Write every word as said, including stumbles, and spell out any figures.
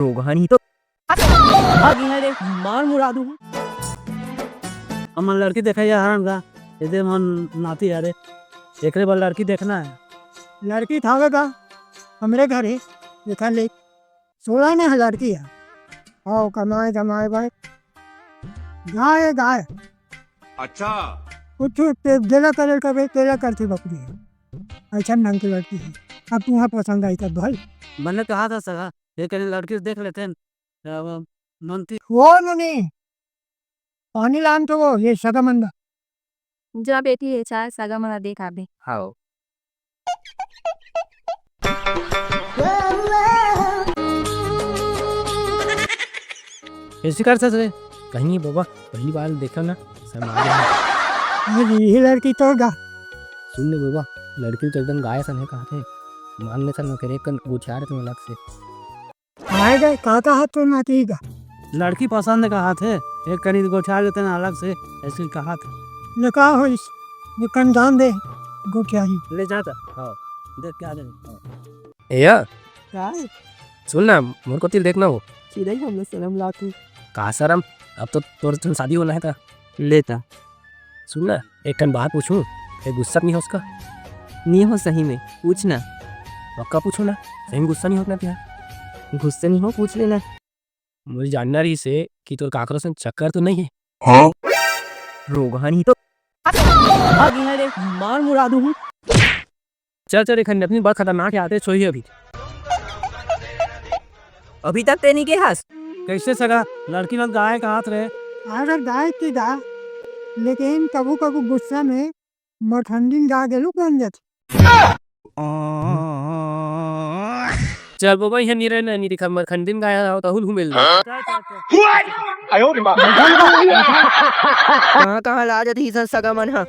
रोगहा नहीं तो। आ गई है रे, मार मुरा दूं। हमन लड़की देखइया हरन गा, एदे मन नाती हरे, एकरे बर लड़की देखना है। लड़की थावे गा, हमरे घर है, देखा ले, सोलह ने हजार की है। आओ कमाए, कमाए भाई, गाय, गाय। अच्छा। कुछ ते-, जेला करे कबे, तेला करथे बकरी है। ऐसा ढंग की लड़की है। अब तुम्हें पसंद आई तब भाई। मैंने कहा था सगा, ये कहीं लड़की से देख लेते हैं। अब नंती। वो ननी, पानी लान तो वो, ये सगा मंदा। जा बेटी, ये चाय सगा मना देख आबे। हाँ। ऐसी कर सच रे। कहीं नहीं बाबा, पहली बार देखा ना, शर्मा गया। अरे, ये लड़की तो गा। सुन ले बाबा, लड़की तो एकदम गाय सन है, कहा थे। मान ले सन, करे कन गोछार तुम अलग से। आए गए, का कहा तो ना कही गा। लड़की पसंद कहा थे, एक कनी गोछार देते ना अलग से, ऐसे कहा थे। ले का होइस, ये कन जान दे, गोछारी। ले जाता, हाँ, देख क्या दे। हाँ। ए या, का है? सुन ना, मोर कोती देख ना हो। चिरई हमला शरम लात हे। का शरम? अब तो तोर ठन शादी होना है ता। लेता। सुन ना, एक ठन बात पूछूं, फिर गुस्सा नहीं हो उसका? नहीं हो सही में, पूछ ना। पक्का पूछो ना, सही में गुस्सा नहीं होत ना तिहार? गुस्सा नहीं हो, पूछ लेना। मुझे जानना रही से कि तोर काकरो से चक्कर तो नहीं है? हाँ? रोगहा नहीं तो। आ गई है रे, मार मुरा दूं। चल, चल, एक नतनी बड़ खतरनाक आते सोई अभी। अभी तक ते नहीं के हस? कैसे सगा? लड़की मन गाय का हाथ रहे। अरे गाय की गा, लेकिन कभू कभू गुस्सा में मठंडिन गा गेलू बन जाथे। चल बाबा, यहाँ नहीं रहना, नहीं दिखा, मरखंडिन गाय रहा हो, तहुल घूमे ले। हाँ? कहाँ, कहाँ ला जाती इसन सगा मन हा?